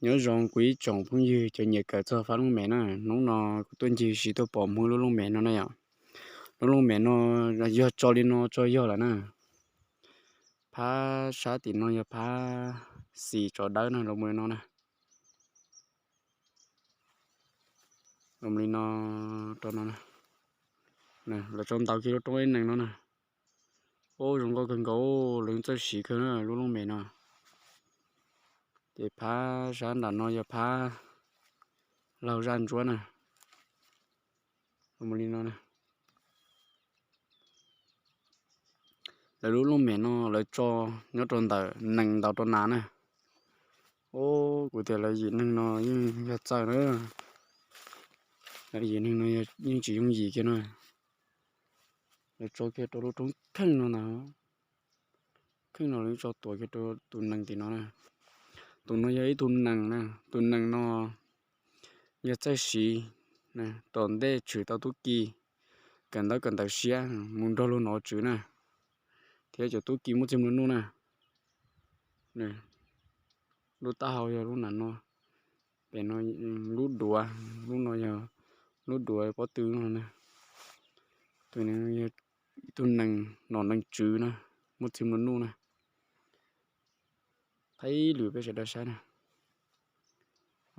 Nyob zoo kuv ib tsoom phooj ywg cov nyiam kawm txog fab looj mem na, hnub no kuv tuaj ncig siv tuaj pom muaj lub looj mem no na yom. Lub looj mem no yog tso li no tso yog lawm na. Phab sab tim no yog phab xis tsov dawb na, los mus li no na. Los mus li no rau no na. Lawv tso ntaus kiag lub roob ib neeg no na. Ub, zoo nkauj kawg nkaus, lawv txawj siv kawg na lub looj mem no. Ces phab sab nram no yog phab laug zaj ntsuab na. Los mus li no na. Lawv lub looj mem no lawv tso nyob rau ntawm nees ntaus rau nas na. Ub, kuv tias lawv yim neeg no yeej yog txawj na. Lawv yim neeg no yeej tsis yooj yim kiag na. Lawv tso kiag rau lub roob kheej no ntag. Kheej no lawv tso tuam kiag rau tus nees tim no na. Tus no yog ib tug nees na, tus nees no yog txawj siv tom ntej tshwm tau tub ki, kawm ntawv kawm ntawv siab mus nrog luag nom tswv na, thiab cov tub ki muaj txiag nplua nuj na. Lub taub hau yog lub nram no, pem no lub duav, lub no yog lub duav pob tw no na. Tus no yog ib tug nees nom nees tswv na, muaj txiag nplua nuj na. Thaij lwm peb sawv daws saib na.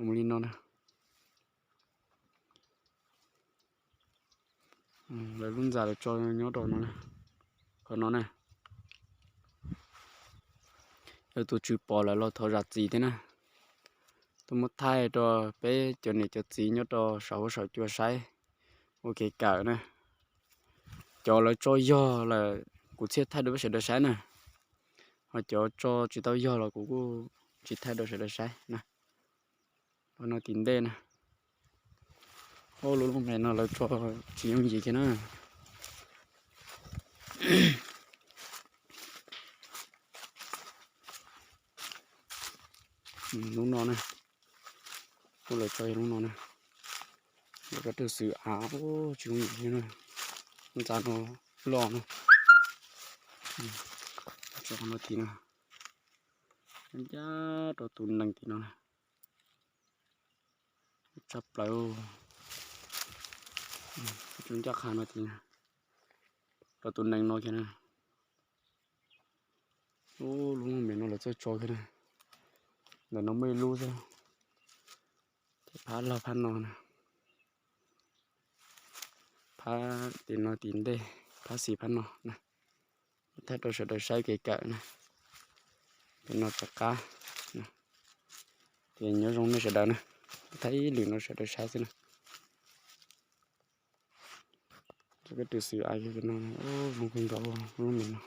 Mus li no na. Lawv lub ntxa lawv tso nyob rau no, qhov no na. Yog tus tswv pom lawm los thov zam txim thiab na. Tuaj muab thaij rau peb cov niam cov txiv nyob rau saum huab saum cua saib ua kev kawm na. Cov lawv tso yog lawm kuv thiaj thaij rau peb sawv daws saib na. Ho cov tso tsis tau yog los kuv kuj tsis thaij rau sawv daws saib na. Qhov no tim ntej na. Ub, lub looj mem no lawv tso tsis yooj yim kiag na. Lub no na. Ub, lawv tso yog lub no na. Lawv kab rwg xwm av, ub, tsis yooj yim kiag na. Ntxa no loj na. Tso qhov no tim no. Ncaj rau tus nees tim no na. Tshaj plaws. Tso ncaj qha no tim no. Rau tus nees no kiag na. Ub, lub looj mem no lawv txawj tso kiag na. Ntawm no muaj ib lub xwb. Ces phab laug phab no na. Phab tim no tim ntej, phab xis phab no na. Thaij rau sawv daws saib kev kawm na. Tim no rov qab. Ces nyob zoo nej sawv daws na. Thaij ib lwm no sawv daws saib xwb na. Kab rwg xwm av no, zoo kawg nkaus lub mem no.